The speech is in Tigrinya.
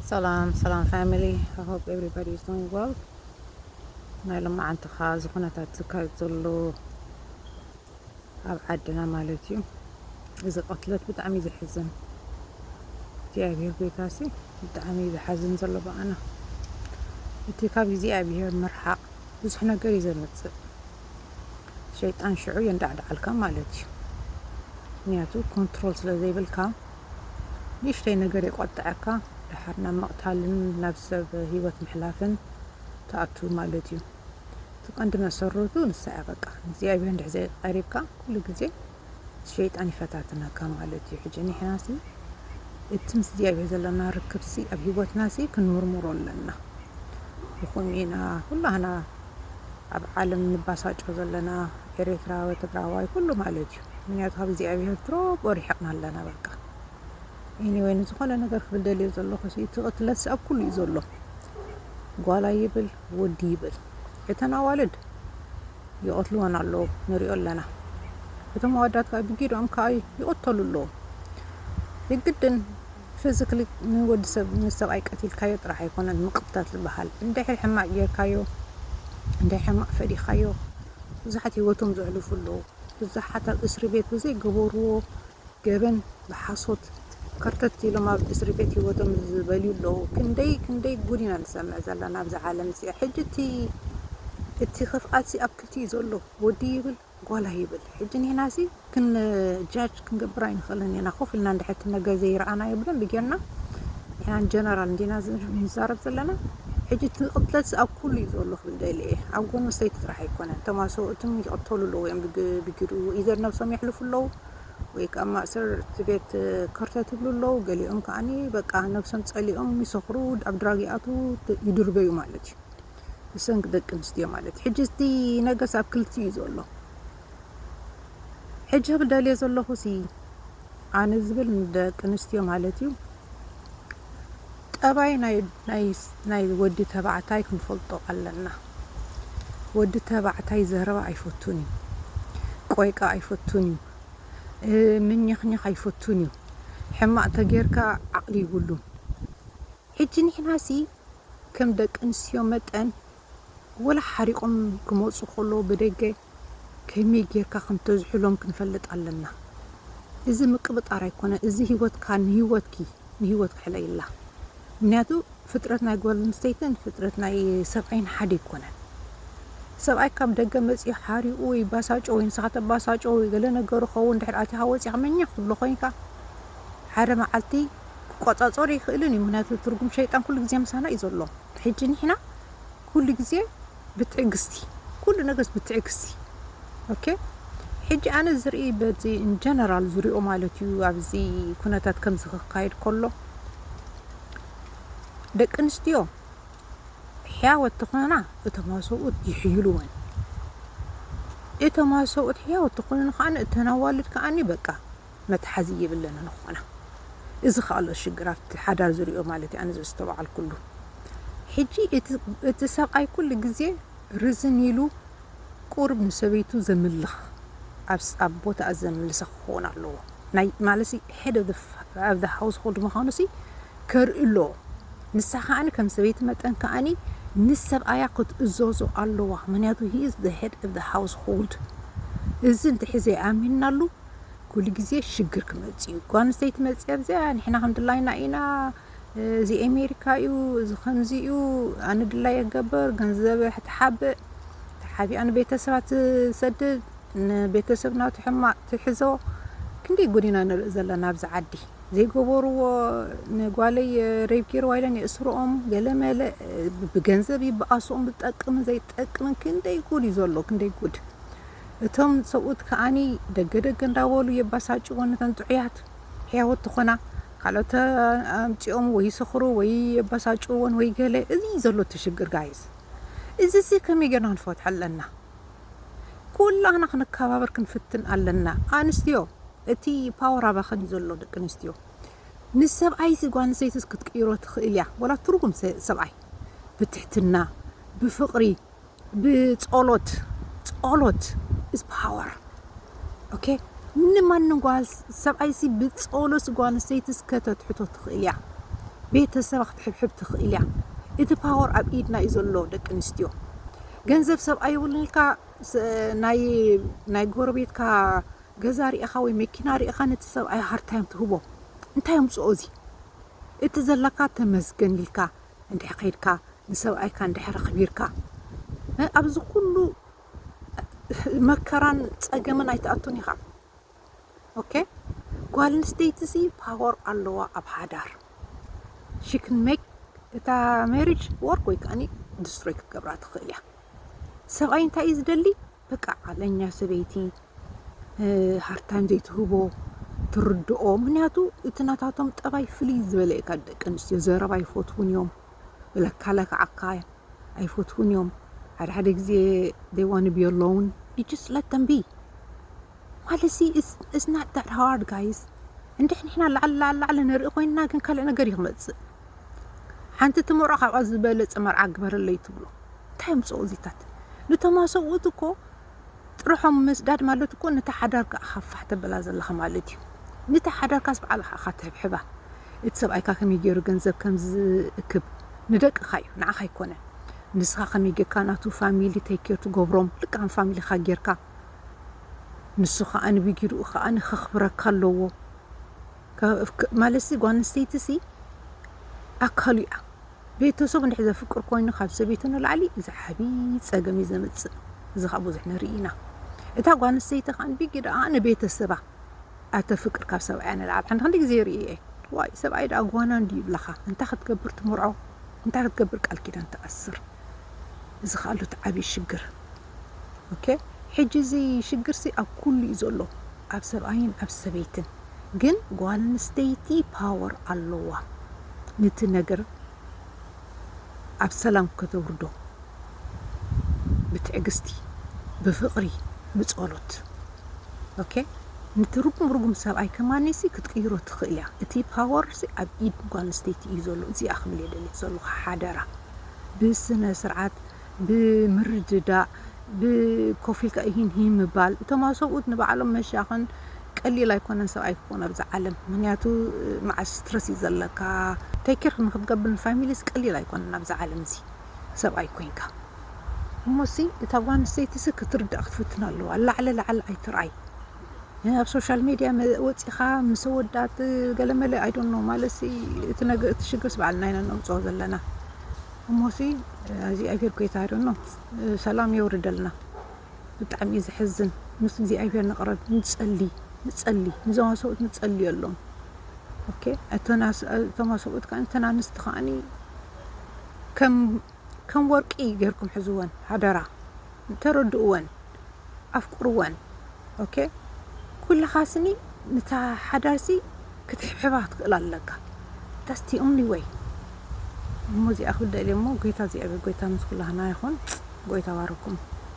ሰላም ሰላም family, I hope everybody is doing well። ናይ ሎማዓንቲ ኸዓ እዚ ኩነታት ዝካየድ ዘሎ ኣብ ዓድና ማለት እዩ፣ እዚ ቅትለት ብጣዕሚ እዩ ዘሕዝን። እግዚኣብሔር ጎይታሲ ብጣዕሚ እዩ ዘሓዝን ዘሎ ብኣና። እቲ ካብ እግዚኣብሔር ምርሓቕ ብዙሕ ነገር እዩ ዘምፅእ። ሸይጣን ሽዑ የንዳዕዳዓልካ ማለት እዩ። ምክንያቱ ኮንትሮል ስለ ዘይብልካ ንእሽተይ ነገር የቆጥዐካ፣ ድሓር ናብ ምቕታልን ናብ ሰብ ህይወት ምሕላፍን ትኣቱ ማለት እዩ። እቲ ቀንዲ መሰረቱ ንሳ እያ። በቃ እግዚኣብሔር እንድሕር ዘይቀሪብካ ኩሉ ግዜ ሸይጣን ይፈታትነካ ማለት እዩ። ሕጂ ንሕናሲ እቲ ምስ እግዚኣብሔር ዘለና ርክብሲ ኣብ ህይወትናሲ ክንምርምሮ ኣለና። ብኸምኡ ኢና ኩላህና ኣብ ዓለም ንባሳጮ ዘለና፣ ኤርትራዊ፣ ትግራዋይ፣ ኩሉ ማለት እዩ። ምክንያቱ ካብ እግዚኣብሔር ድሮ ርሒቕና ኣለና። በቃ anyway፣ ንዝኾነ ነገር ክብል ደልየ ዘለኹ ሲ፣ እቲ ቅትለትሲ ኣብ ኩሉ እዩ ዘሎ። ጓላ ይብል ወዲ ይብል፣ እተን ኣዋልድ ይቐትልወን ኣለዉ፣ ንሪኦ ኣለና። እቶም ኣወዳት ከዓ ብጊድኦም ከዓ ይቐተሉ ኣለዉ። የግድን ፊዚክሊ ንወዲ ሰብ፣ ንሰብኣይ ቀቲልካዮ ጥራሕ ኣይኮነን ምቕታል ዝበሃል። እንድሕር ሕማቕ ጌርካዮ፣ እንድሕር ሕማቕ ፈዲኻዮ፣ ብዙሓት ህይወቶም ዘሕልፉ ኣለዉ። ብዙሓት ኣብ እስሪ ቤት ብዘይገበርዎ ገበን ብሓሶት ከርተት ኢሎም ኣብ እስሪ ቤት ህይወቶም ዝበልዩ ኣለዉ። ክንደይ ክንደይ ጉድ ኢና ንሰምዕ ዘለና ኣብዚ ዓለም እዚኣ። ሕጂ እቲ እቲ ክፍኣትሲ ኣብ ክልቲኡ እዩ ዘሎ። ወዲ ይብል ጓላ ይብል። ሕጂ ንሕናሲ ክን ጃጅ ክንገብር ኣይንኽእልን ኢና። ኮፍ ኢልና እንድሕር እቲ ነገር ዘይረኣናዮ ብደንቢ ጌርና፣ ንሕና ጀነራል እንዲና ዝ- ንዛረብ ዘለና። ሕጂ እቲ ቅትለትሲ ኣብ ኩሉ እዩ ዘሎ ክብል ደልየ እየ። ኣብ ጎኒ ሰይቲ ጥራሕ ኣይኮነን። እቶም ኣሰብኡትም ይቕተሉ ኣለዉ እዮም ብግ- ብጊድኡ ኢዘር ነብሶም የሕልፉ ኣለዉ ወይ ከዓ ማእሰርቲ ቤት ከርተት ይብሉ ኣለዉ። ገሊኦም ከዓኒ በቃ ነብሶም ጸሊኦም ይሰኽሩ፣ ኣብ ድራግ ይኣትዉ፣ ይድርበዩ ማለት እዩ። ብሰንኪ ደቂ ኣንስትዮ ማለት እዩ። ሕጂ እቲ ነገርሲ ኣብ ክልቲኡ እዩ ዘሎ። ሕጂ ክብል ደልየ ዘለኹሲ ኣነ ዝብል ንደቂ ኣንስትዮ ማለት እዩ። ጠባይ ናይ ናይ ናይ ወዲ ተባዕታይ ክንፈልጦ ኣለና። ወዲ ተባዕታይ ዘረባ ኣይፈቱን እዩ። ቆይቃ ኣይፈቱን እዩ። እ፣ ምኝኽኝኽ ኣይፈቱን እዩ። ሕማቕ ተጌርካ ዓቕሊ ይብሉን። ሕጂ ንሕናሲ ከም ደቂ ኣንስትዮ መጠን ወላ ሓሪቖም ክመፁ ከለዉ ብደገ ከመይ ጌርካ ከም ተዝሕሎም ክንፈልጥ ኣለና። እዚ ምቅብጣር ኣይኮነን። እዚ ህይወትካ ንህይወትኪ ንህይወት ክሕለይላ። ምክንያቱ ፍጥረት ናይ ጓል ኣንስተይትን ፍጥረት ናይ ሰብኣይን ሓደ ኣይኮነን። ሰብኣይ ካብ ደገ መፂኡ ሓሪኡ ወይ ባሳጮ ወይ ንስኻ ተባሳጮ ወይ ገለ ነገሩ ኸውን ድሕር ኣቲኻ ወፂኻ መኛ ክትብሎ ኮይንካ ሓደ መዓልቲ ክቆፃፀሮ ይኽእልን እዩ። ምክንያቱ ትርጉም ሸይጣን ኩሉ ግዜ ምሳና እዩ ዘሎ። ሕጂ ንሕና ኩሉ ግዜ ብትዕግስቲ፣ ኩሉ ነገርስ ብትዕግስቲ። ኦኬ፣ ሕጂ ኣነ ዝርኢ በዚ ኢንጀነራል ዝሪኦ ማለት እዩ። ኣብዚ ኩነታት ከምዚ ክካየድ ከሎ ደቂ ኣንስትዮ ሕያወት ተኾና እቶም ኣሰብኡት ይሕይልወን። እቶም ኣሰብኡት ሕያወት ተኾኑ ከዓኒ እተን ኣዋልድ ከዓኒ በቃ መትሓዚ የብለንን ንኾና። እዚ ከኣሎ ሽግር ኣብቲ ሓዳር ዝሪኦ ማለት እዩ ኣነ ዘስተውዓልኩሉ። ሕጂ እቲ እቲ ሰብኣይ ኩሉ ግዜ ርዝን ኢሉ ቁሩብ ንሰበይቱ ዘምልኽ ኣብ ስ- ኣብ ቦታኣ ዘምልሳ ክኸውን ኣለዎ። ናይ ማለት ሲ head of the household ምዃኑ ሲ ከርኢ ኣለዎ። ንሳ ከዓኒ ከም ሰበይቲ መጠን ከዓኒ ንሰብኣያ ክትእዘዞ ኣለዋ። ምክንያቱ he is the head of the household። እዚ እንተ ሒዘ ኣሚንናሉ ኩሉ ግዜ ሽግር ክመጽእ እዩ። ጓል ኣንስተይቲ መጽያ ኣብዚኣ ንሕና ከም ድላይና ኢና፣ እዚ ኣሜሪካ እዩ፣ እዚ ከምዚ እዩ፣ ኣነ ድላይ እገብር፣ ገንዘብ ትሓብእ፣ ተሓቢኣ ንቤተሰባ ትሰድድ፣ ንቤተሰብ ናቱ ሕማቕ ትሕዞ። ክንደይ ጉድ ኢና ንርኢ ዘለና ኣብዚ ዓዲ። ዘይገበርዎ ንጓለይ ሬብ ገይርዋ ኢለን የእስርኦም፣ ገለ መለ ብገንዘብ ይበኣስኦም፣ ዝጠቅምን ዘይጠቅምን ክንደይ ጉድ እዩ ዘሎ፣ ክንደይ ጉድ። እቶም ሰብኡት ከዓኒ ደገ ደገ እንዳበሉ የባሳጭዎ ነተን ጥዑያት ሕያወት ትኾና። ካልኦት ኣምፂኦም ወይ ይሰኽሩ ወይ የባሳጭዎን ወይ ገለ። እዚ እዩ ዘሎ እቲ ሽግር ጋይስ። እዚ ሲ ከመይ ጌርና ክንፈትሖ ኣለና? ኩላህና ክንከባበር ክንፍትን ኣለና። ኣንስትዮ እቲ ፓወር ኣባኽን እዩ ዘሎ። ደቂ ኣንስትዮ ንሰብኣይሲ ጓል ኣንስተይትስ ክትቅይሮ ትኽእል እያ። ወላ ትርጉም ሰ- ሰብኣይ ብትሕትና ብፍቕሪ ብጸሎት፣ ጸሎት is power። ኦኬ፣ ንማንም ጓል ሰብኣይሲ ብጸሎት ጓል ኣንስተይቲ እስከ ተትሕቶ ትኽእል እያ። ቤተሰባ ክትሕብሕብ ትኽእል እያ። እቲ ፓወር ኣብ ኢድና እዩ ዘሎ ደቂ ኣንስትዮ። ገንዘብ ሰብኣይ የብሉን ኢልካ ናይ ጎረቤትካ ገዛ ርኢኻ ወይ መኪና ርኢኻ ነቲ ሰብኣይ ሃርታይም ትህቦ። እንታይ ምፅኦ እዚ? እቲ ዘለካ ተመስገን ኢልካ እንድሕ ከይድካ ንሰብኣይካ እንድሕር ኣኽቢርካ ኣብዚ ኩሉ መከራን ፀገምን ኣይትኣቱን ኢኻ። ኦኬ፣ ጓል ኣንስተይቲ ሲ ፓወር ኣለዋ ኣብ ሓዳር። ሽክን ሜክ እታ ሜሪጅ ወርክ ወይ ከዓኒ ዲስትሮይ ክትገብራ ትኽእል እያ። ሰብኣይ እንታይ እዩ ዝደሊ? በቃ ዓለኛ ሰበይቲ፣ ሃርታይም ዘይትህቦ፣ ትርድኦ። ምክንያቱ እቲ ናታቶም ጠባይ ፍልይ ዝበለ እዩ ካብ ደቂ ኣንስትዮ። ዘረባ ኣይፈትውን እዮም፣ ብለካ ለክዓካ ኣይፈትውን እዮም። ሓደ ሓደ ግዜ they want to be alone, you just let them be ማለት ሲ it's not that hard, guys። እንድሕ ንሕና ላዕሊ ላዕሊ ላዕሊ ንርኢ ኮይንና ግን ካልእ ነገር እዩ ክመፅእ። ሓንቲ ትምርዖ ካብኣ ዝበለፀ መርዓ ግበረለይ ትብሎ። እንታይ ምፅኦ እዚታት? ንቶም ሰብኡት እኮ ጥርሖም ምስዳድ ማለት እኮ ነቲ ሓዳር ከዓ ፋሕ ተብላ ዘለኻ ማለት እዩ። ነቲ ሓዳርካስ ባዕልኻ ኢኻ ተብሕባ። እቲ ሰብኣይካ ከመይ ገይሩ ገንዘብ ከም ዝእክብ ንደቅኻ እዩ፣ ንዓኻ ኣይኮነን። ንስኻ ከመይ ጌርካ ናቱ ፋሚሊ ቴክ ኬር ትገብሮም፣ ልክዓም ፋሚሊኻ ጌርካ ንሱ ከዓ ንብጊድኡ ከዓ ንኸኽብረካ ኣለዎ። ማለትሲ ጓል ኣንስተይቲ ሲ ኣካሉ እያ። ቤተሰብ እንድሕ ዘፍቅር ኮይኑ ካብ ሰበይቱ ንላዕሊ እዚ ዓብዪ ፀገም እዩ ዘምፅእ። እዚ ከዓ ብዙሕ ንርኢ ኢና። እታ ጓል ኣንስተይቲ ከዓ ንብጊድኣ ንቤተሰባ ኣተፍቅር ካብ ሰብኣያ ንላዕሊ። ሓንቲ ክንዲ ግዜ ርኢ እየ። ዋይ ሰብኣይ ደኣ ጓና እንድዩ ይብለኻ። እንታይ ክትገብር ትምርዖ? እንታይ ክትገብር ቃል ኪዳን ትኣስር? እዚ ከዓ ኣሎ እቲ ዓብዪ ሽግር። ኦኬ፣ ሕጂ እዚ ሽግር ሲ ኣብ ኩሉ እዩ ዘሎ፣ ኣብ ሰብኣይን ኣብ ሰበይትን። ግን ጓል ኣንስተይቲ ፓወር ኣለዋ ነቲ ነገር ኣብ ሰላም ከተውርዶ፣ ብትዕግስቲ፣ ብፍቕሪ፣ ብጸሎት። ኦኬ፣ ነቲ ርጉም ርጉም ሰብኣይ ከማኒ ሲ ክትቅይሮ ትኽእል እያ። እቲ ፓወር ሲ ኣብ ኢድ ጓል ኣንስተይቲ እዩ ዘሎ። እዚኣ ክብል እየ ደልየ ዘለኹ ሓደራ። ብስነ ስርዓት፣ ብምርድዳእ፣ ብኮፍ ኢልካ ሂን ሂን ምባል። እቶም ሰብኡት ንባዕሎም መሻኽን ቀሊል ኣይኮነን ሰብኣይ ክኾን ኣብዚ ዓለም። ምክንያቱ መዓስ ስትረስ እዩ ዘለካ። ቴክ ኬር ንክትገብር ንፋሚሊስ ቀሊል ኣይኮነን ኣብዚ ዓለም እዚ ሰብኣይ ኮይንካ። እሞሲ እታ ጓል ኣንስተይቲ ሲ ክትርዳእ ክትፍትን ኣለዋ። ላዕለ ላዕል ኣይትርኣይ። ኣብ ሶሻል ሜድያ መ- ወፂኻ ምስ ወዳት ገለመለ ኣይዶኖ ማለት ሲ እቲ ነገር እቲ ሽግርስ ባዕልና ኢና ነምፅኦ ዘለና። እሞሲ እግዚኣብሔር ጎይታ ኣይዶኖ ሰላም የውርደልና። ብጣዕሚ እዩ ዘሕዝን። ምስ እግዚኣብሔር ንቕረብ፣ ንጸሊ፣ ንጸሊ፣ ንዞም ሰብኡት ንጸልየሎም። ኦኬ፣ እተና ስ- እቶም ሰብኡት ከኣ እተን ኣንስቲ ከኣኒ ከም ከም ወርቂ ጌርኩም ሕዝወን ሓደራ። ተረድእወን፣ ኣፍቅርወን። ኦኬ፣ ኩልኻ ስኒ ንታ ሓዳርሲ ክትሕብሕባ ክትክእል ኣለካ። That's the only way። እሞ እዚኣ ክብል ደልየ እሞ ጎይታ እግዚኣብሔር ጎይታ ምስ ኩላህና ይኹን። ጎይታ ባረኩም።